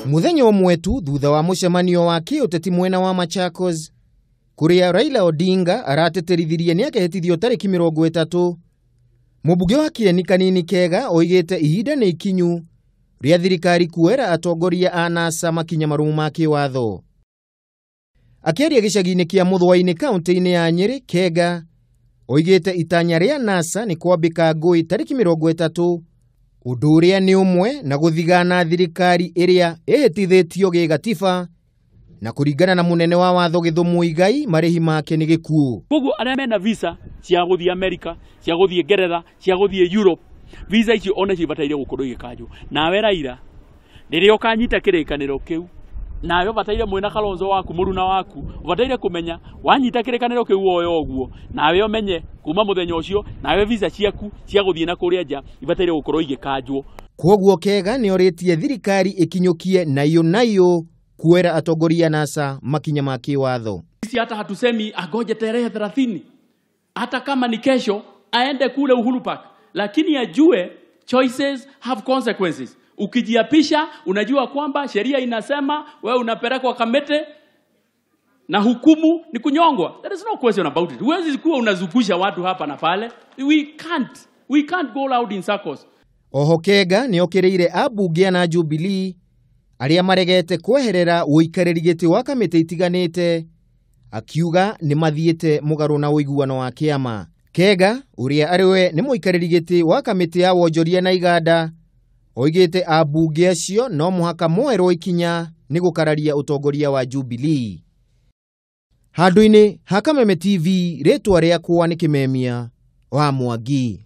Muthenya ũmwe tu thutha wa mũcemanio wa kĩũteti mwena wa Machakos kũrĩa Raila Odinga arateterithirie nĩakehĩtithio tarĩki 30, mũmbunge wa Kieni Kanini Kega oigĩte ihinda nĩ ikinyu rĩa thirikari kuoera atongoria a NASA makinya marũmu ma kĩwatho. Akĩaria gĩcagi-inĩ kĩa Mũthũa-inĩ kaunti-inĩ ya Nyĩrĩ, Kega oigĩte itanya rĩa NASA nĩ kwambĩka ngũĩ tarĩki 30, ũndũ ũrĩa nĩ ũmwe na gũthigana thirikari ĩrĩa ĩhĩtithĩtio gĩgatiba na kũringana na mũnene wa watho Gĩthũ Muigai marĩhi make nĩ gĩkuũ. Koguo arĩa mena visa cia gũthiĩ America, cia gũthiĩ Ngeretha, cia gũthiĩ Europe, visa icio ona cio ibataire gũkorwo igĩkanjwo. Nawe Raila, rĩrĩa ũkanyita kĩrĩkanĩro kĩu, nawe ũbataire mwĩna Kalonzo waku mũruna waku, ũbataire kũmenya wanyita kĩrĩkanĩro kĩu woya ũguo, nawe ũmenye kuma mũthenya ũcio nawe visa ciaku cia gũthiĩ na kũrĩa nja ibataire gũkorwo igĩkanjwo. Koguo Kega nĩorĩtie thirikari ĩkinyũkie naiyũ naiyũ kuoera atongoria NASA makinya ma kĩwatho. Sisi hata hatusemi agoje tarehe 30, hata kama ni kesho aende kule Uhuru Park, lakini ajue choices have consequences. Ukijiapisha unajua kwamba sheria inasema wewe unapelekwa Kamete na hukumu ni kunyongwa. There is no question about it. Huwezi kuwa unazungusha watu hapa na pale. We can't go loud in circles. Oho Kega nĩokĩrĩire ambunge na Jubilee arĩa maregete kweherera ũikarĩri gĩtĩ wa kamĩtĩ itiganĩte, akiuga nĩ mathiĩte mũgarũ na ũiguano wa kĩama. Kega ũrĩa arĩ we nĩ mũikarĩri gĩtĩ wa kamĩtĩ ya wonjoria na iganda oigĩte ambunge acio no mũhaka moerwo ikinya nĩ gũkararia ũtongoria wa Jubilee. Handũ-inĩ ha Kameme TV, rĩtwa rĩakwa nĩ Kĩmemia wa Mwangi.